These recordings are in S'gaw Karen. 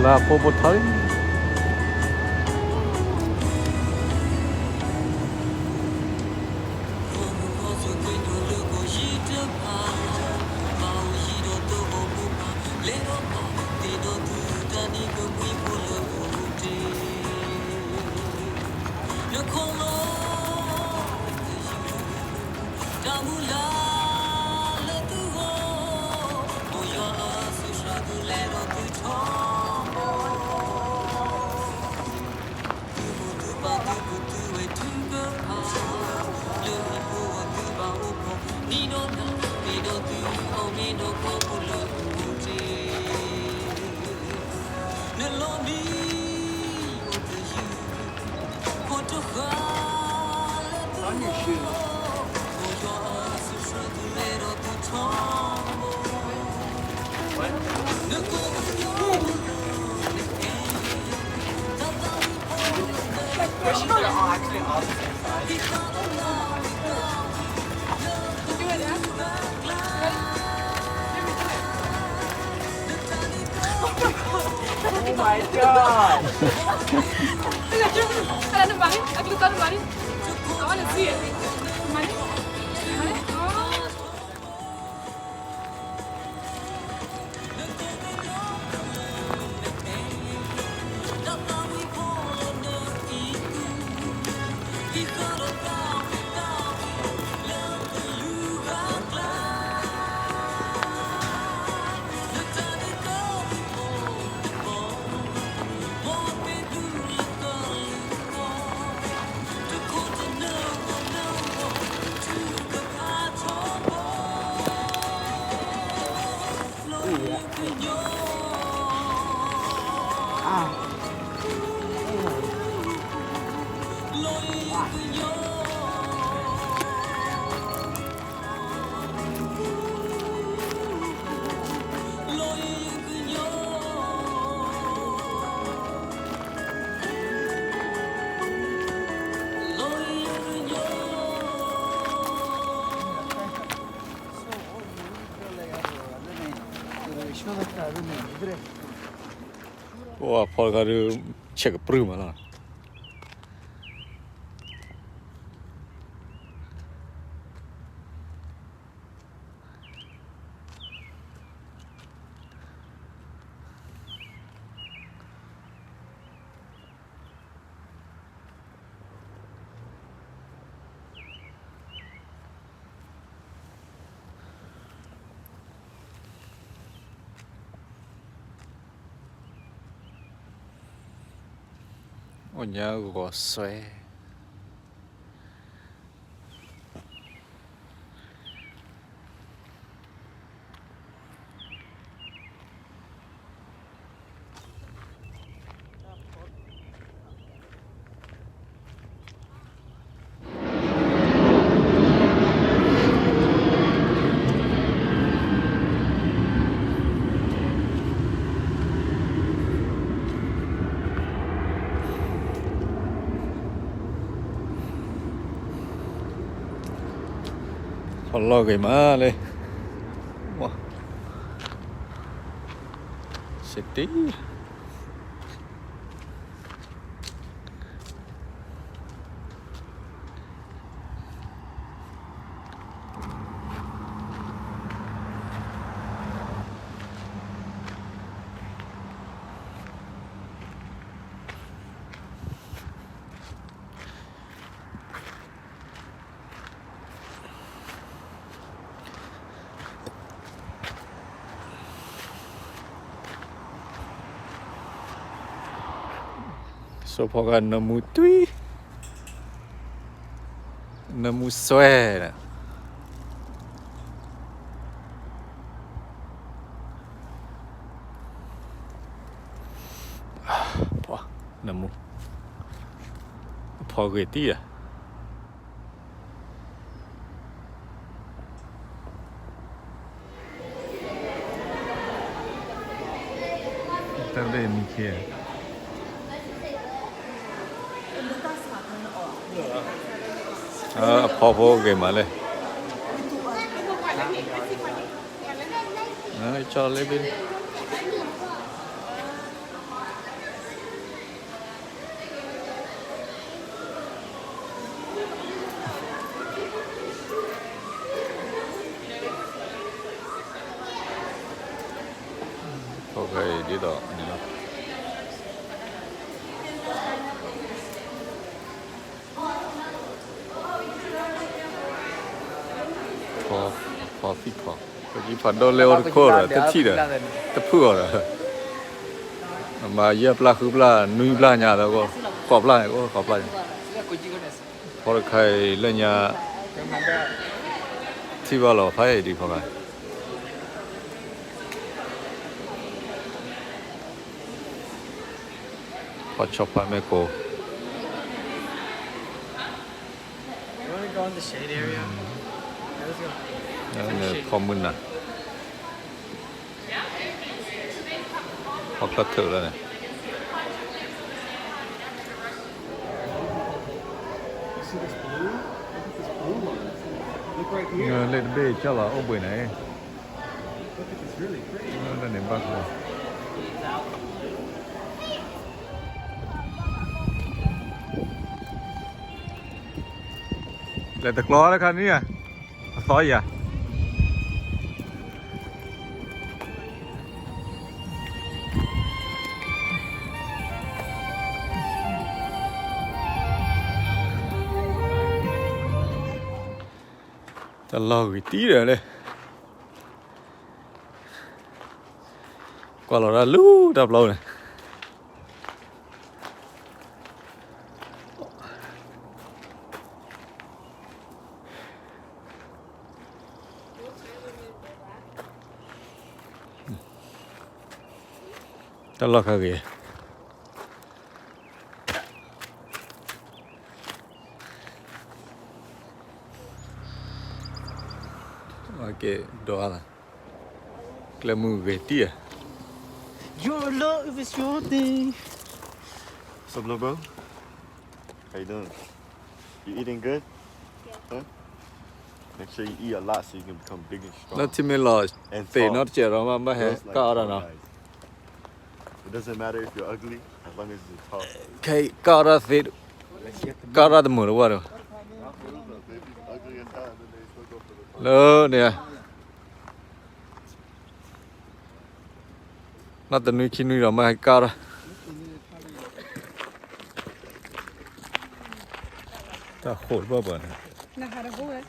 လၢဖိဖိထီလံ အိၣ်ဖီတခါဒုး ဆဲးကပြုၢ်မးလီၤ. အိၣ်ညါဂီၤစွဲ ဖီလီၢ်ဂ့ၤမးလၢ စတံ စိဖီကနၢမူတွံ, နၢမူစွဲ, နၢမူ, ဖီဂ့ၤတံၢ်ဧါ. တၢ်ဘျဲၣ်မံခ့, အဖီဖိဂ့ၤမးလဲၣ်, ကၠီလၢဘ့ၣ်. ဒ်သိး ဖီသံၣ်ဖီ, ပကံဖးဒိၣ်လဲအိၣ်တခိၣ်ဒီး တထံၣ်ဒီး တဖုၣ်အီၤဒီး မၤယဲၢ်ပျၢ်ဃုပျၢ် နွံပျၢ်ညါဒီး ဃိးပျၢ်န့ၣ် အိၣ်ဃိးပျၢ်န့ၣ် ဖီတခါအံၤလၢညါ ထံၣ်ဘၣ်လီၤဖးအံၤဒံးဖီခါ ဖီဆီဖါမဲကိး ဖီမုၢ်နၤ ဖီချၢထၢၣ်လၢန့ၣ် လၢတဘ့ၣ်ကၢ်လီၤအိၣ်ဘှံးန့ၣ် လၢန့ၣ်ဘၣ် လဲၤတကျီတခါန့ၣ်ဧါ အသီယၤ တၢ်လီၢ်ဂ့ၤတံၢ်ဒီးလၢ ကွၢ်လီၤတၢ်လူၤတၢ်ပျီန့ၣ် တၢ်လီၢ်ခါဂ့ၤ ကဲ ဒိးအါလၢ ကျဲမုၢ်ဂ့ၤတံၢ်ဧါ Your love is your thing. What's up, little bro? How you doing? You eating good? Huh? Make sure you eat a lot so you can become big and strong. လၢထံမ့ၢ်လီၤ and tall. သ့ၣ်နီတစဲးဒီးမး ဘၣ်ဟဲ just like ကၢ်အီၣ်တၢ်နီၤ tall guys. It doesn't matter if you're ugly, as long as you're tall. ခဲအံၤကၢ်အီၣ်တၢ်သ့ ကၢ်အီၣ်တၢ်တမုာ်တဝၢ်ဒီး လၢန့ၣ် လၢတနွံခံနွံဒီးမ့ၢ်ဟဲကၢ်တၢ် တၢ်ဃိးတပၢၢ်ပၢၢ်န့ၣ်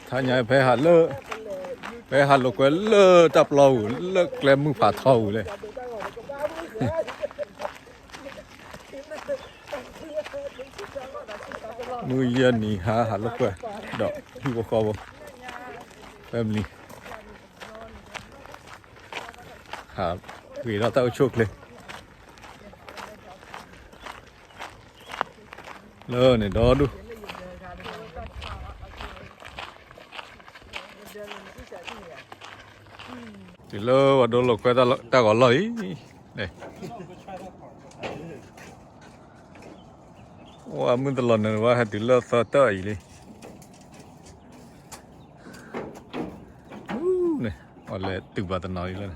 ထါညါဖဲဟးလၢ ဖဲဟးလိာ်ကွဲလၢတၢ်ပျီပူၤ လၢကျဲမုၢ်ဖးထီပူၤလဲၣ် မုၢ်ယဲၢ်နံၤဟါ ဟးလိာ်ကွဲ ဒီးဟံၣ်ဖိဃီဖိ family ဟးဂ့ၤထီၣ်တၢ်အိၣ်ဆူၣ်အိၣ်ချ့ လၢန့ၣ်ဒီဒူၣ် တုၤလၢပှၤဒိလိာ်ကွဲတၢ်ဂီၤလီၢ်အံၤ အိၣ်အမုၢ်တလီၤနုာ်ဝဲ ဟဲတုၤလၢသၢတၢၢ်အံၤလံ န့ၣ် ပှၤလဲၤတုၤဘၣ်တနီၤလံလၢန့ၣ် တၢ်ဃီ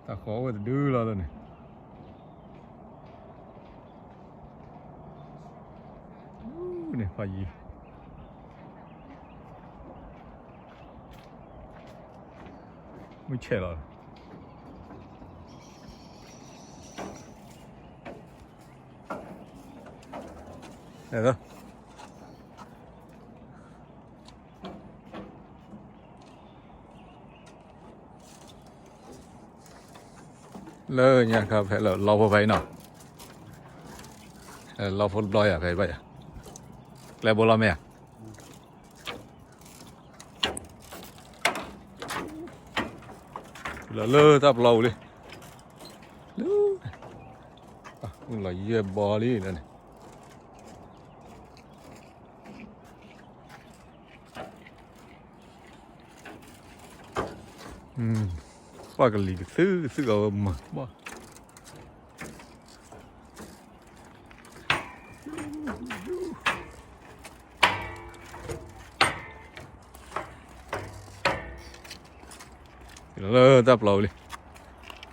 အိၣ်ဝဲတဒုလီၤလၢန့ၣ် န့ၣ်ဖးယံၤ မုၢ်ဆဲးလီၤ လၢညါခါဖဲလၢလီဖိဖဲအံၤနီၤ လီဖိတဘျီယၤဖဲအံၤဘၣ်ယၤ ကျဲဘိလီၤမ့ၢ်ဧါ လၢလၢတၢ်ပျီပူၤလံ လၢ လီၤယဲၢ်ဘီလံလၢန့ၣ် ပှၤကလံၤကသုၣ်ကသုၣ်ကဝဲမၤဘၣ် လၢ လၢတၢ်ပျီပူၤလံ. ဒီဒူၣ်လၢ လဲၤလီၤလီၤ. အဘၣ်ဒံးဧါ. သုမၤ ခံဃုဒီးဂၤတဂ့ၤဧါ. ပှၤနၢမူလီၤအံၤလဲၣ်, ခံဃုဒီးဂၤနၢမူလီၤဘၣ်. ဆ့ၣ်နီၤဒိၣ်တၢ်ဃီၤလၢဃဲဃဲ, ဆ့ၣ်နီၤကွၢ်ကီဝဲဒၣ်. လီၤဘၣ်လၢ မုၢ်ဆဲးလီၤမဲာ်. ဖီတခိၣ်န့ၣ် ဝါဟီၣ်မး, ဖီဖိတဂီၢ်န့ၣ် စးဝါယဲ ကနၣ်ယၤဒ်အိၣ်စးလဲၣ်, တၢ ခံ သၢ လွံၢ် ယဲၢ် ဃု နွံ ဃိး ခွံ ဆံ ဆံတၢ ဆံခံ ဆံသၢ ဆံလွံၢ် ဆံယဲၢ် ဆံဃု ဆံဃု ဆံနွံ ဆံဃိး ဆံခွံ ခံဆံ ခံဆံတၢ ခံဆံခံ ခံဆံသၢ ခံဆံလွံၢ် ခံဆံယဲၢ် ခံဆံဃိး ခံဆံခွံ သၢဆံ သၢဆံတၢ သၢဆံခံ သၢဆံသၢ သၢဆံလွံၢ် သၢဆံယဲၢ် သၢဆံဃု သၢဆံနွံ သၢဆံဃိး သၢဆံခွံ လွံၢ်ဆံ လွံၢ်ဆံတၢ လွံၢ်ဆံခံ လွံၢ်ဆံသၢ လွံၢ်ဆံလွံၢ် လွံၢ်ဆံယဲၢ် လွံၢ်ဆံဃု လွံၢ်ဆံနွံ လွံၢ်ဆံဃိး လွံၢ်ဆံခွံ ယဲၢ်ဆံ ယဲၢ်ဆံတၢ ယဲၢ်ဆံခံ ယဲၢ်ဆံသၢ ယဲၢ်ဆံလွံၢ် ယဲၢ်ဆံယဲၢ် ယဲၢ်ဆံဃု ယဲၢ်ဆံနွံ ယဲၢ်ဆံဃိး ယဲၢ်ဆံခွံ ဃုဆံ ဃုဆံတၢ ဃုဆံခံ ဃုဆံသၢ ဃုဆံလွံၢ် ဃုဆံယဲၢ် ဃုဆံဃု ဃုဆံနွံ ဃုဆံဃိး ဃုဆံခွံ နွံဆံ နွံဆံတၢ နွံဆံခံ နွံဆံသၢ နွံဆံလွံၢ် နွံဆံယဲၢ် နွံဆံဃု နွံဆံနွံ နွံဆံဃိး နွံဆံခွံ ဃိးဆံ ဃိးဆံတၢ ဃိးဆံခံ ဃိးဆံသၢ ဃိးဆံလွံၢ် ဃိးဆံယဲၢ် ဃိးဆံဃု ဃိးဆံနွံ ဃိးဆံဃိး ဃိးဆံခွံ ခွံဆံ ခွံဆံဘျဲၣ် ခွံဆံ ခွံဆံတၢ ခွံဆံခံ ခွံဆံသၢ ခွံဆံလွံၢ် ခွံဆံယဲၢ် ခွံဆံဃု ခွံဆံနွံ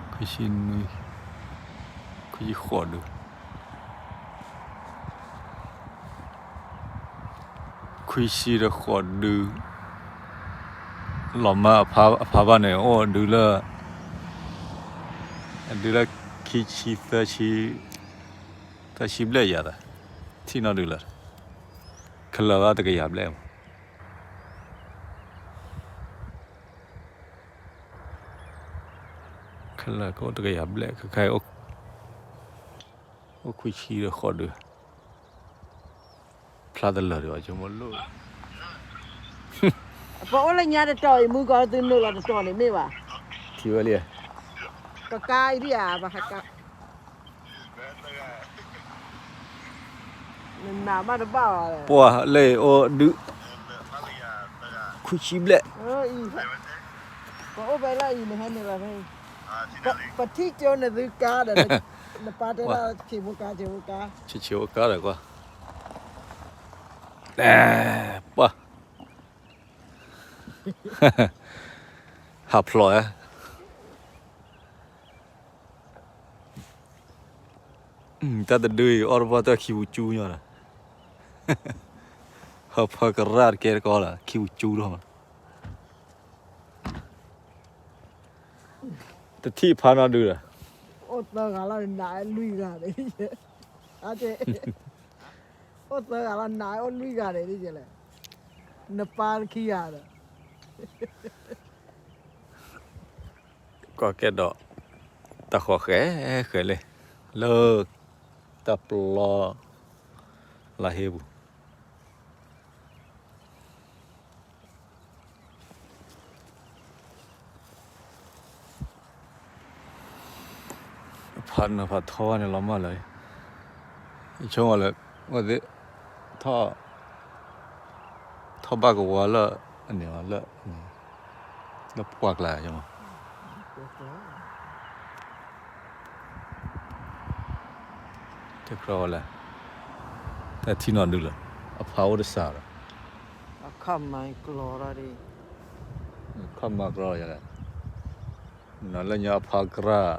ခွံဆံနွံ ခွံဆံဃိးဒု ခွံဆံဒီးဃိးဒု လီၤမၢအဖါဘၣ်န့ၣ် အိၣ်ဒုလၢ ဒုလၢခံဆံသၢဆံ သၢဆံဘျဲၣ်ယၤသး ထံၣ်နီၣ်ဒုလၢ ခဲလၢာ်ဘၣ်တကယၤဘျဲၣ်မး ခဲလၢာ်ကအိၣ်တကယၤဘျဲၣ် ခဲခါအံၤ အိၣ်ခွံဆံဒီးဃိးဒု ဖျါတလၢာ်ဒံးဘၣ် ဆိကမိၣ်လိၣ် ပအိၣ်လၢညါတတီၤအံၤ မုၢ်ကီၢ်သုနုာ်လီၤတတီၤန့ၣ်မ့ၢ်ဘၣ် ထံၣ်ဝဲလံ ပကါအံၤဒံးဧါ ပဟးကါ နနာ်ဘၣ်တဘၣ်ဘၣ် ပှၤလၢအိၣ်ဒု ခွံဆံဘျဲၣ် ပအိၣ်ဖဲလၢအံၤန့ၣ်ဟဲန့ၣ်လီၤ ပထံၣ်ကၠိနသုကါဒီး နပၢ်တဲလၢဆံးဖိကါ ဆံးဖိကါ ဆံးဖိကါဒီးကွၢ် ပှၤ ဟးဖျိးဧါ တၢ်တဒုအံၤ အီၣ်တဘၣ်တၢ်ခံပူၤကၠူညီဒီး ဟးဖၢကရၣ်တကဲတကီလီၤ ခံပူၤကၠူထီၣ် တထံၣ်ဖးနီၣ်ဒုဒီး အိၣ်သၢဂၤလီၤ နးလွံၢ်ဂၤန့ၣ် အိၣ်သၢဂၤလီၤ နးအိၣ်လွံၢ်ဂၤန့ၣ် ဒ်လဲၣ် နပၢ်တခံဂၤဒီး ကွၢ်ကဲဒီး တၢ်ဃီၤဃဲဃဲလံ လၢ တၢ်ပျီ လါဟ့ပူၤ ဖးနၢၤဖးထီဝဲန့ၣ်လီၤမၢ်လၢာ်, ယဆိကမိၣ်လၢ ဝဲသ့ၣ် ထီၣ် ထီၣ်ဘၣ်ကဝီၤလၢ အန့ၣ်လီၤ လၢ လၢပှၢ်ကျါ ယဆိကမိၣ် တဲကြၢးဝဲလဲၣ်, တၢ်ထံနီၢ်ဒုလၢ အဖးအိၣ်တစှၤဒီး အခီၣ်မၤကျီၤလီၤဒ်, အခီၣ်မၤကျီၤယလဲၣ်, နလၢညါအဖးကြၢး,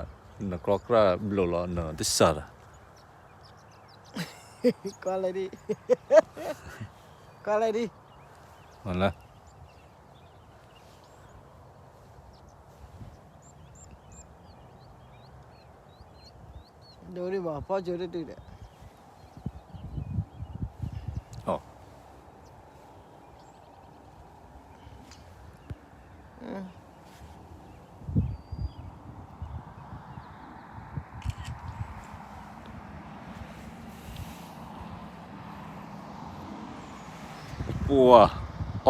နကျီၤကြၢးဘျိးလီၤ နတစှၤဒီး ကွၢ်လဲၣ်ဒ်, ကွၢ်လဲၣ်ဒ်, မ့ၢ်လၢ ဒိဒ်ဘၣ် ဖီကၠိတတုၤဒီး ပှၤ အ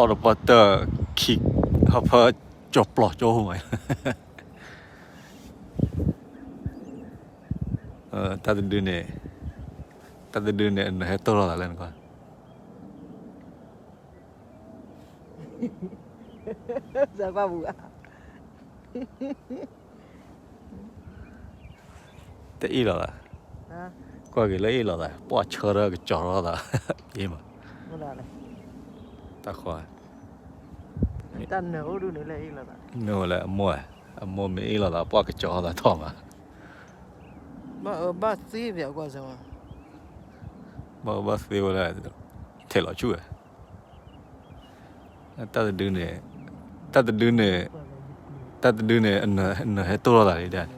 ီၣ်တပှၢ်တၢၢ်ခံ ဟီဖၢကၠီၤပျီကၠီဟိမး, တၢ်တဒုန့ၣ်, တၢ်တဒုန့ၣ် အနၢၤဟဲတိၢ်လိာ်သးလၢနကွၢ် တအ့ၣ်လိာ်သး, ကွၢ်က့ၤလၢအ့ၣ်လိာ်သး ပှၢ်ဆၢထၢၣ်ကကၠီၤထီၣ်သး, အ့ၣ်မး, တၢ်ဃီ, တၢ်နၢၤအိၣ်ဒုန့ၣ်လၢအ့ၣ်လိာ်သး, နၢၤဝဲလၢအမိၢ်, အမိၢ်မ့ၢ်အ့ၣ်လိာ်သး ပှၢ်ကကၠီၤထီၣ်သးထီၣ်မး, ဘၣ်အၢဘၣ်သီပျီကွၢ်စၢၤမး, ဘၣ်အၢဘၣ်သီဝဲလၢ ထဲးလီၤဆူၣ်ဝဲ တၢ်တဒုန့ၣ်, တၢ်တဒုန့ၣ်, တၢ်တဒုန့ၣ် အနၢၤဟဲတိၢ်လိာ်သးလံဒၣ်,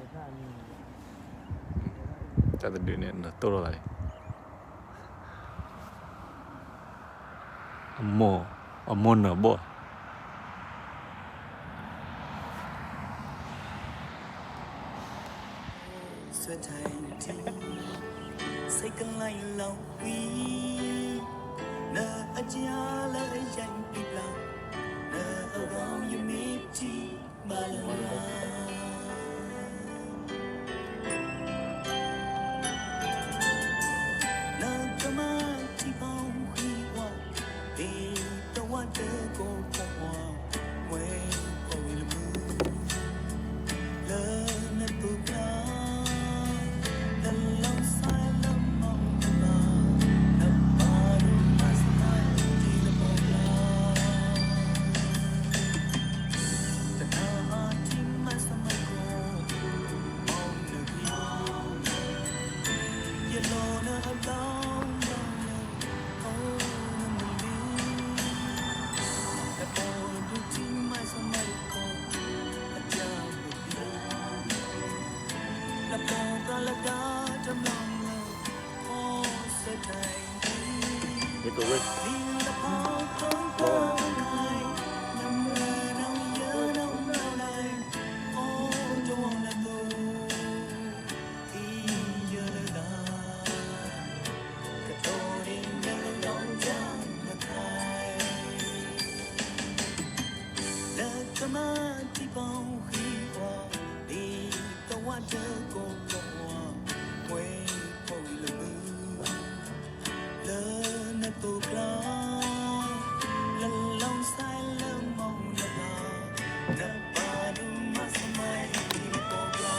တၢ်တဒုန့ၣ် အနၢၤတိၢ်လိာ်သးလံ, အမိၢ်, အမိၢ်နၢၤဘီၣ် စဲးကလံလီၤကွံာ်, နအကၢလၢယဲၢ်ပံၤပျၢ်, နအဂီၢ်ယမ့ၢ်ထံၣ်ဘၣ်လၢ်လၢ်, နကမၤထံဖီဃံကွၢ်, ဒ်တဝၣ်တကိးဖီကွၢ်, ဝဲအိၣ်ဝံၤလၢမုၢ် လၢနသိၣ်ကျါ, နလီၤစၢ်လၢမီၢ်နသး, နပာ်ဒိၣ်မၤစၢၤဒ်နပီၢ်ကျါ, တနၤအံၤထံၣ်မၤစၢၤမၤကီ, မီၢ်နဂံၢ်, ယလီၤနအဘျီဘျီလၢ အိၣ်နမုၢ်လံ, နအိၣ်ဒိၣ်ထံၣ်မၤစၢၤမၤကီ, အတၢ်အိၣ်ဘှံး, နပီၢ်ကျါလၢတၢ်တမျၢ်လၢ ဖီစဲးတၢ်အံၤ, ဒ်နဖီခိၣ်တၢ်တနၤအံၤ, နမၤနၤယၤနမၤနၤ, အိၣ်တဝီနသိး သံယၢလၢသး, ကတီၢ်ဒ်နလီၤတၢ်နခါအံၤ, နကမၤထံဖီဃံကွၢ်, ဒ်တဝၣ်တကိးဖီကွၢ်, ဝဲအိၣ်ဝံၤလၢမုၢ် လၢနသိၣ်ကျါ, နလီၤစၢ်လၢမီၢ်နသး, နပာ်ဒိၣ်မၤစၢၤမၤကီဒ်နပီၢ်ကျါ.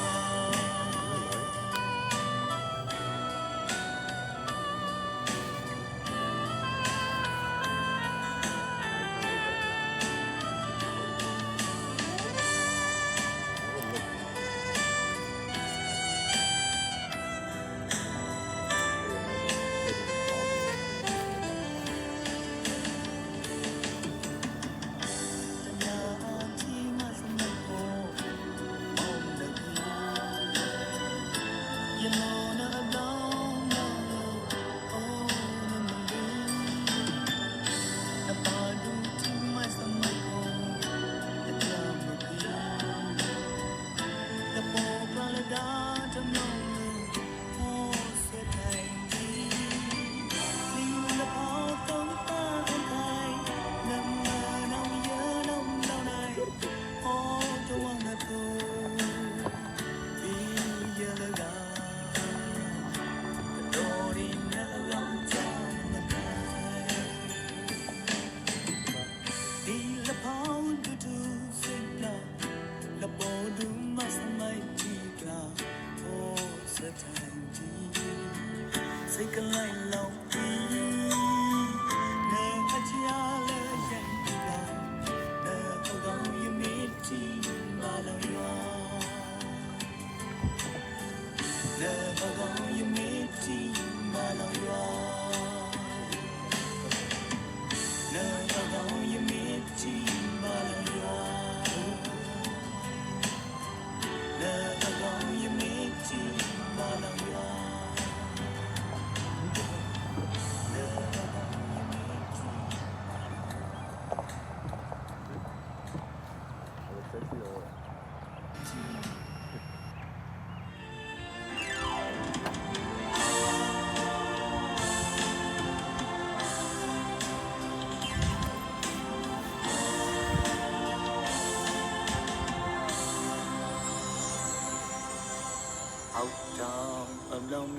အလၢ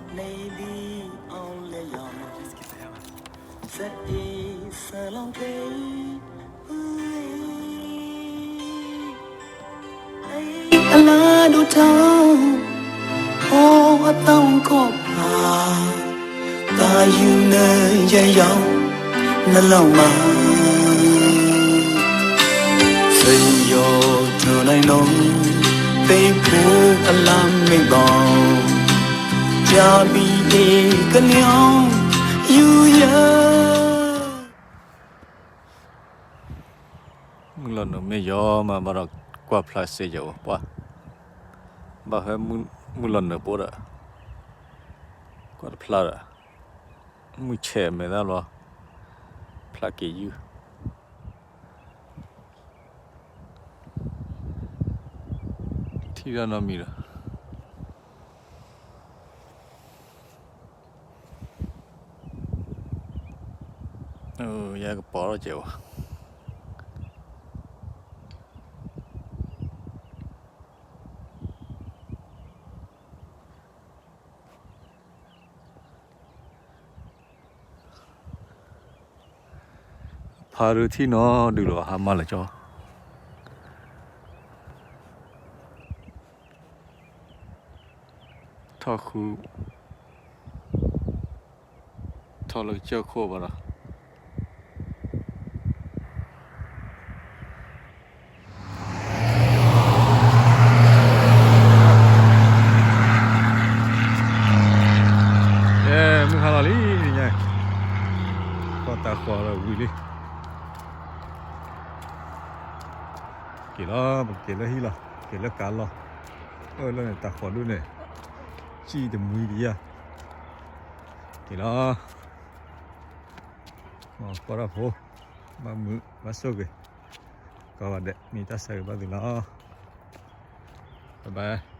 ဒိၣ်ထီၣ်, အိၣ်အသီကီၢ်ပၤ, သးယုၢ်နယဲၢ်ယီၤ, နလီၤမး, သယီၤထၢၣ်နၤနီၤ, သ့ၣ်ဖိအလါမ့ၢ်ဘီ, ကၠၣ်ဘံၣ်အ့ၣ်ကလံၤ, ယူယဲ မုၢ်လီၤနုာ်မ့ၢ်ယီၤမး ဘၣ်ဒီးကွၢ်ဖျါစ့ယဲၢ်ဝဲပှၢ်, ဘၣ်ဖဲမုၢ်လီၤနုာ်ပိဒီး ကွၢ်တဖျါဒီး မုၢ်ဆဲးမဲာ်သၣ်လီၤ, ဖျါက့ၤယုၢ် ထံၣ်ဒၣ်နီတမံၤဒီး ယကပီၤထီၣ်ကဲးဝဲ ဖါဒုးထံၣ်နီၤဒုးလီၤ ဟါမၢ်လၢကၠီ ထီၣ်ဃု ထီၣ်လၢကစၢၢ်ခိၣ်ဘၣ်ဒီး မုၢ်ဟါလီၤလံ နံၤညါ ကီၢ်တၢ်ဃီၤဒီးဝံၤလံ က့ၤလီၤ ပက့ၤလၢဟံၣ်လီၤ က့ၤလၢကါလီၤ အၢၣ်လၢန့ၣ်တၢ်ဃီၤဒိၣ်န့ၣ် စံၣ်တမှံတယၢ် က့ၤလီၤ မ်ကီၢ်တၢ်ဖိ ဘၣ်မုာ်ဘၣ်ဆိၣ်ဂ့ၤ ကိးဂၤဒဲး မ့ၢ်တၢ်ဆၢဂ့ၤဘၣ်သုလီၤ bye bye